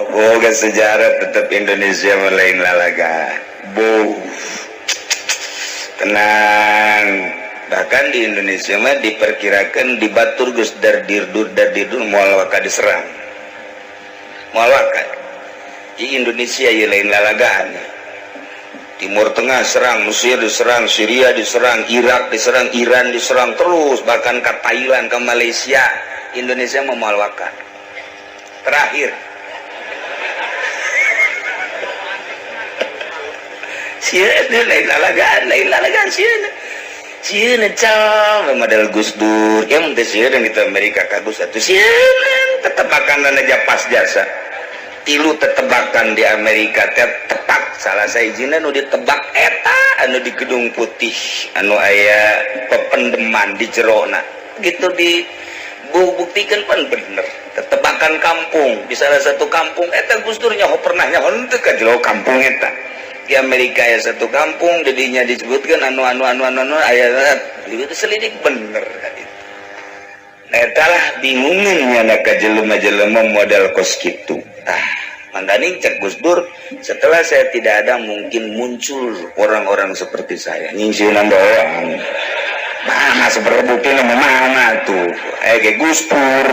Boga sejarah tetap Indonesia lain lalaga. Bu, tenang. Bahkan di Indonesia mah diperkirakan di batur geus dardirdur dardirdur, moal waka diserang, moal waka. Di Indonesia ya lain lalagaan. Timur Tengah serang, Mesir diserang, Syria diserang, Irak diserang, Iran diserang terus, bahkan ke Thailand, ke Malaysia. Indonesia moal waka terakhir. Sieun lain lalagaan, lain lalagaan sieun. Sieun cal model Gus Dur. Ya mun teu sieun gitu Amerika ka Gus atuh sieun tetebakan aja pas jasa. Tilu tetebakan di Amerika teh tepak, salah sahijina nu ditebak eta anu di Gedung Putih anu aya pependeman di jerona gitu, di buktikan pan bener tetebakan kampung di salah satu kampung eta. Gus Dur nyaho, pernah nyaho henteu ka jero kampung eta di Amerika ya satu kampung jadinya disebutkan anu anu anu anu anu aya itu selidik bener kan itu. Nah, eta lah bingungan nyana ka jelema-jelema model kos kitu. Ah, makanya cek Gus Dur, setelah saya tidak ada mungkin muncul orang-orang seperti saya. Nyingsieunan doang. Mana sebenarnya bukti nama mana tuh? Eh, kayak Gus Dur.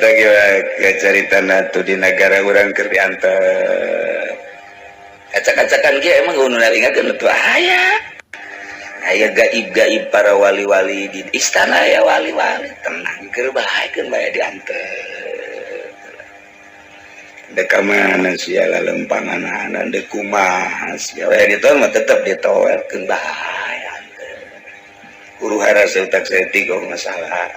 Eh, cerita tuh di negara orang keur diantar. Acak-acakan ge emang nu ingatkeun tuh aya. Aya gaib-gaib para wali-wali di istana ya, wali-wali tenang keur bae, bae diantar. Dek ka mana sia lalempangan, dek kumaha sia we ditu mah tetep ditoelkeun bae. Huru hara seutak saeutik, oh masalah.